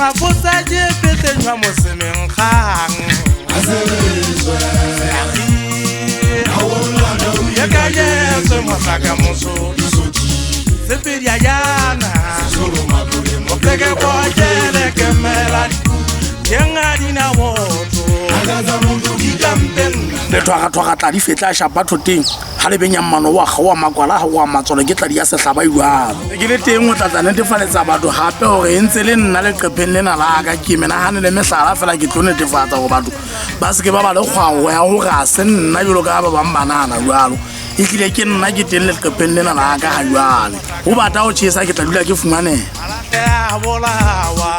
A fosa ke petenywa mosemeng kgang. Yekanyetswe mohlaka moso sepedi yana mopleke kwakele kemela jenga dina motho Lethwagathwaga tladi fetla shapa thoteng ha le benya mmano wa kgaowa makwala ha wa matswalo ke tladi ya sehlaba jwalo. Ke le teng ho tlatla netefaletsa batho hape hore e ntse le nna leqepheng lena la ka, ke menahane le mehlala fela ke tlo netefatsa hore batho ba se ke ba ba le kgwao ya hore ha se nna jwalo ka ba bang ba nahana jwalo. Ehlile ke nna ke teng leqepheng lena la ka ha jwale. Ho bata ho tjhesa ke tla dula ke fumaneha. A bolawa,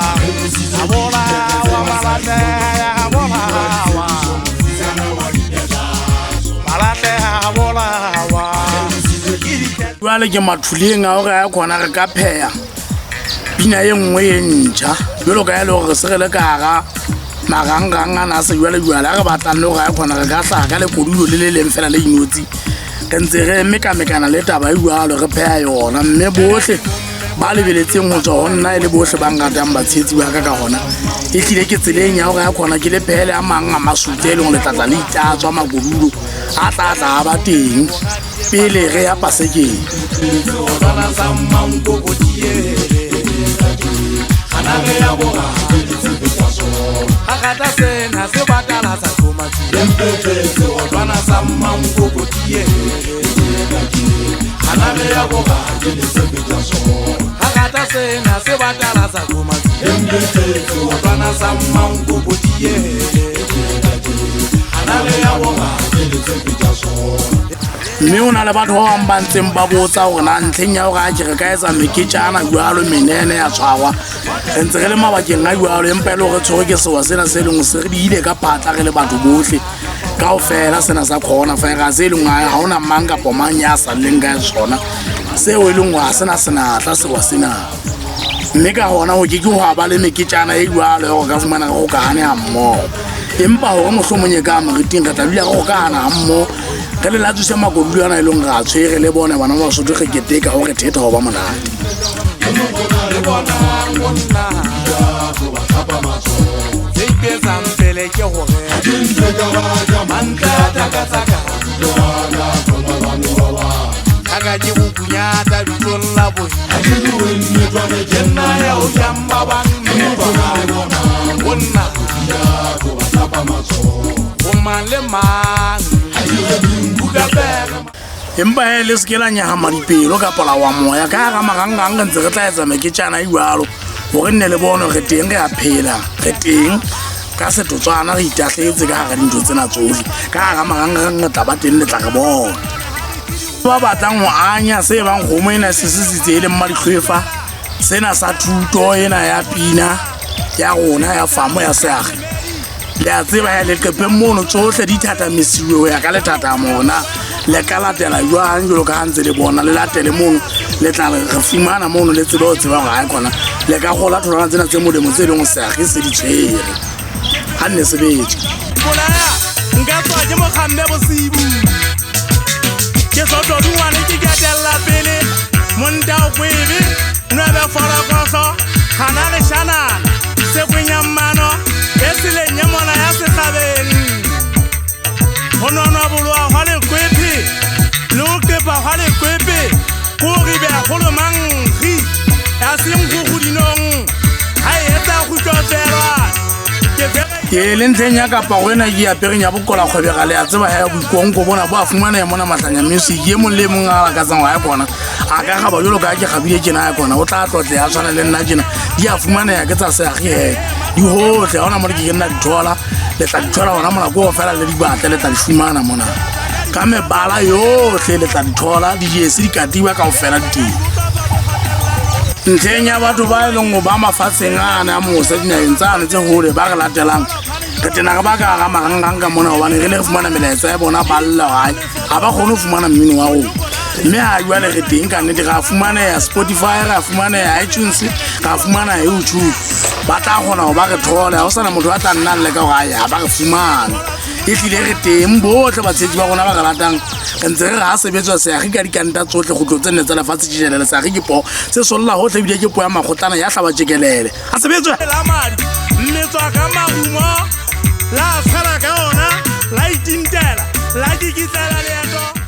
a bolawa, Malahleha a bolawa, Malahleha a bolawa. Jwale ke mathuleng a hore a khona re ka pheha pina e nngwe e ntjha jwalo ka e le hore re se re le ka hara marangrang ana a sejwalejwale a re batlang le hore a khona re ka hlaha ka lekodulo le le leng fela le inotsi, re ntse re mekamekana le taba e jwalo, re pheha yona. Mme bohle ba lebeletseng ho tswa ho nna e le bohle ba nratang batshehetsi ba ka ka hona, ehlile ke tseleng ya hore a khona ke le phehele a mang a masutse e leng hore le tlatla le itatswa makodulo a tla tla a ba teng pele re ya pasekeng. Sotwana sa mmankoko-tie Agata sena se batala sa komatsi Sotwana sa mmankoko-tie Agata sena se batala sa komatsi Sotwana sa mmankoko-tie Mme ho na le batho ba bang ba ntseng ba botsa hore na ntlheng ya hore a ke re ka etsa meketjana jwalo menene ya tshwarwa, re ntse re le mabakeng a jwalo, empa e le hore tshwerwe ke sewa sena se leng se re diile ka phatla re le batho bohle kaofela, sena sa corona virus e leng ha hona mang kapa mang ya salleng ka sona, seo e leng hore ha sena senatla sewa sena. Mme ka hona ho ke ke hwa ba le meketjana e jwalo ya hore ka fumana re hokahane ha mmoho, empa hore mohlomong e ka moriting re tla dula re hokahana ha mmoho, re le latswise makodulo ana e leng re a tshwere le bone bana ba Basotho re keteka hore thetha ho ba monate. Le bonang monna se ipetsang pele ke hore mantle a takatsaka Kaka ke bokunyata bitsong la bohi Ke nna ya o jang ba bang mmetwa Monna ho mang le mang Buka pere. Empa he le se ke la nyahama dipelo kapa la wa moya ka hara marangrang re ntse re tla etsa meketjana e jwalo hore nne le bone re teng, re a phela, re teng ka setotswana, re itahletse ka hara dintho tsena tsohle. Ka hara marangrang re tla ba teng, le tla re bona. Ba batlang ho anya se bang kgomo ena se sisitse e leng madihlwefa sena sa thuto ena ya pina ya rona ya famo ya seakgi, le a tseba ya leqepheng mono tsohle di thathamisiwe ho ya ka lethathamo hona le ka latela jwang jwalo ka ha ntse le bona, le latele mono, le tla re fumana mono, le tsebe ho tseba hore ha e khona le ka kgola tholwana tsena tse molemo tse leng ho seakgi se di tshwere ha nne sebetse. Bolaya nka tswa ke mokgamme bosibu ke sotodungwane ke ketella pele monta o kwebe nwebe folokohlo gana leshanana sekwenyammano e seleng ya mona ya sehlabeng ho nonwa boloa hwa leqwephe le ho qepa hwa leqwephe ko ribeha kgolo mankgi ya seng kgukgudinong ha e etsa kgutlofelwa. Ke le ntlheng ya kapa ho ena ke apereng ya bokola kgwebega, le a tseba he boikonko bona bo a fumaneha mona Mahlanya Music. E mong le mong a lakatsang ho ya kona a ka kgaba jwalo ka ha ke kgabile tjena ya kona, o tla tlotleha a tshwana le nna tjena. Di a fumaneha ke tsa seakgi he di hohle, ha hona mo le ke ke nna di thola, le tla di thola hona mona ko fela le di batle, le tla di fumana mona ka mebala yohle, le tla di thola dijesi dikatiba kaofela di teng. Ntlheng ya batho ba e leng ho ba mafatsheng ana a mose dinaheng tsane tse hole ba re latelang, re tena re ba ka hara marangrang ka mona hobane re le re fumana melaetsa ya bona ba lla hae ha ba kgone ho fumana mmino wa rona. Mme ha jwale re teng ka nnete, ra fumaneha Spotify, ra fumaneha iTunes, ra fumana YouTube. Ba tla kgona ho ba re thole, ha ho sana motho a tla nna leka hore ae ha ba re fumane. E tlile re teng botlhe batshetsi ba rona ba re ratang, re ntse re re a sebetswa seagi ka dikanta tsotlhe go tlo tse nne tsa lefatshe tšhelele. Seagi ke poo se solla gotlhe, ebile ke poo ya magotlana ya tlhaba tšekelele. A sebetswa la madi mmetswa ka marumo, la tshwela ka ona, la itintela, la kikitlela leeto.